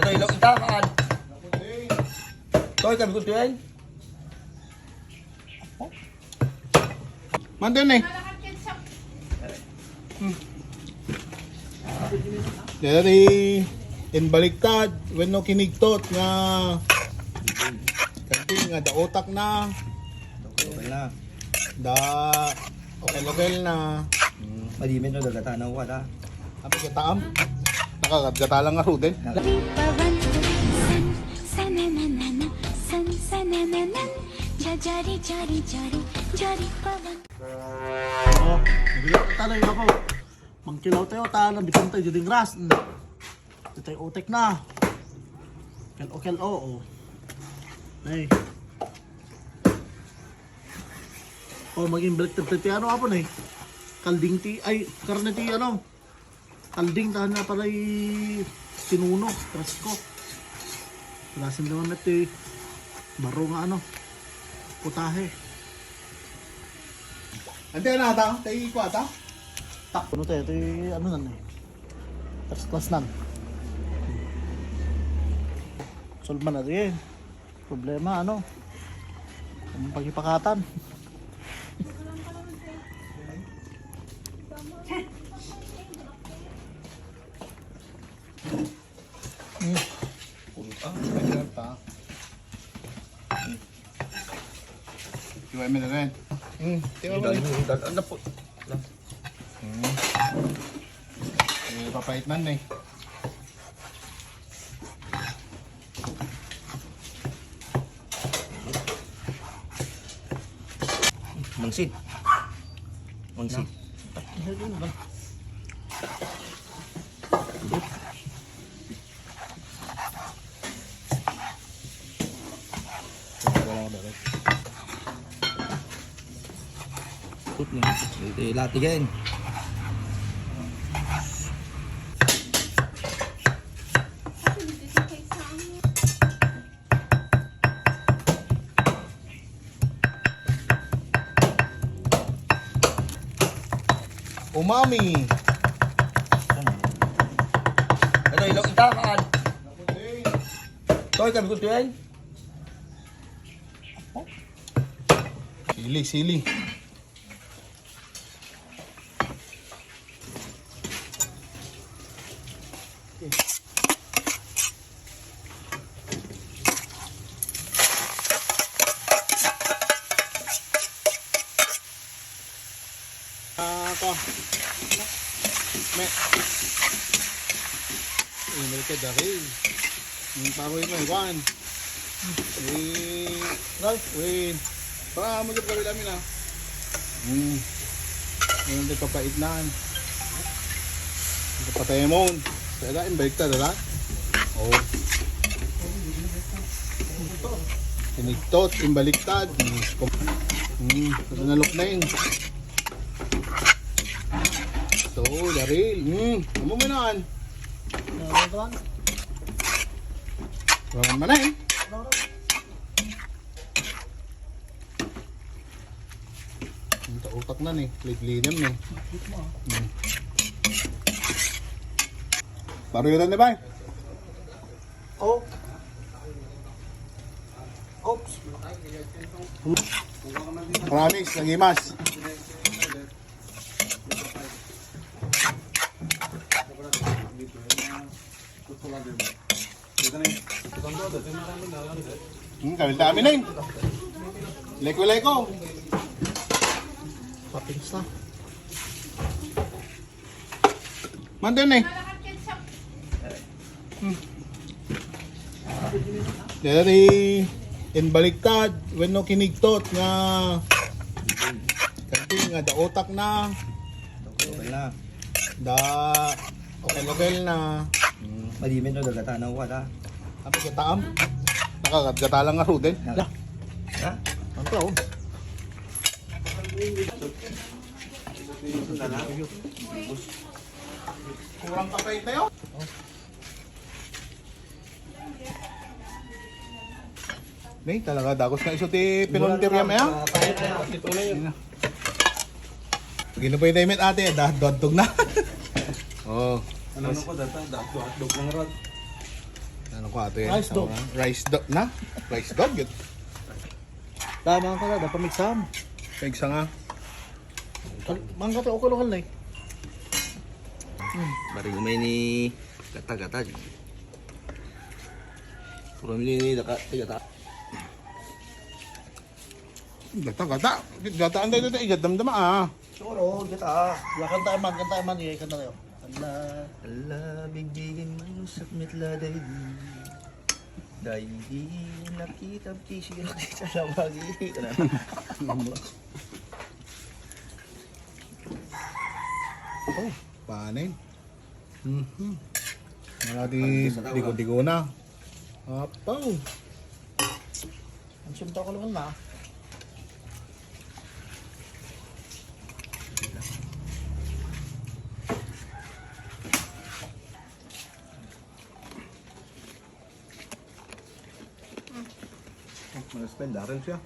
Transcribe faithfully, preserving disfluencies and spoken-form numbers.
Toy, lo, ita, kaan. Toy, kan ko tuyen. Manten eh. Hmm. Dati imbaliktad, wenno kinigtot nga, kanti nga da utak na. Okay na. Da, okay, okay na. Hmm. Madimit no, dagata na, wala. Apa ka taam? Nakagatgata lang nga ruden. Jari pawan, san, sananana, san, sananana, jajari, jari, jari, jari pawan. Oh, nabigat na tayo, apo. Mangkilaw tayo, ta, nabitan tayo, juding ras. Hmm. Ito tayo, utek na. Kel-o, kel-o, oh. Ay. Oh, maging balik tayo, ano, apo na eh. Kalding ti, ay, karne ti, ano. Kalding, tahan na pala, eh, tinuno, presko. Lasin naman ito, eh. Baro nga, ano, putahe. Ante, ano ata? Tayo iko ata? Tak. Ano tayo? Ito, eh, ano nan, eh. First class nan. Solve man na ito, eh. Problema, ano? Ang pagipakatan. Hmm. Ah, may pa. Hmm. Iwan mo na rin. Hmm. Tiwa mo na. Dali, dali, ano po? Hmm. Eh, papait man eh. Mangsit. Mangsit. Put na. Ito, latigan. Umami. Ito, ilong itakan. Ito, ikan gusto yan. Sili, sili. Ah, to. Me. Ini ka dari. Yung paro yung kwan. Eh, Ralph, wait. Para mo yung kami namin, ah. Hmm. Yung nagpapait na. Nagpapatay mo. Kaya, imbaliktad, ala? Oh. Sinigtot, imbaliktad. Hmm. Ito na lukneng. So, Daryl. Hmm. Amo mo naan? Rawan man eh. Ang utak na ni, liglinem ni. Hmm. Baru yun na ba? Oh. Oops. Promise, lagi mas. Hmm, kami kami na yun. Leko-leko. Toppings na. Manten eh. Hmm. Dati imbaliktad, wenno kinigtot nga, kanti nga da utak na. Okay na. Da, okay, okay na. Hmm. Madimit no, dagata na, wala. Ano ka taam? Nakagatgata lang nga ruden. Ha? Ha? Ang tao. Kurang pa tayo tayo? May talaga, dagos na iso ti pinuntir yan, eh, ah. Ito na yun. Gino pa yung damit, ate, da-, dodtog na. Oh. Ano na ko, data, dahil hotdog lang rod. Ano ko, ate? Rice dog. Rice dog na? Rice dog yun. Tama ka na, dapat mixam. Mixam nga. Mangga to, ukulungan na eh. Bari umay ni gata-gata. Puro ni daka, ti gata. Gata, gata. Gata, anday, anday, anday, damdama, ah. Siguro, gata. Ya, kanta man, kanta man, eh, kanta tayo. Ala. Ala, bigbigin man, sakmit la, daydi. Daydi, nakita, kisira, kita, lawagi. Oh, panin. Mhm. Mga di, digo-digo na. Apaw. Ang sunta ko naman na. Mas pendaran siya.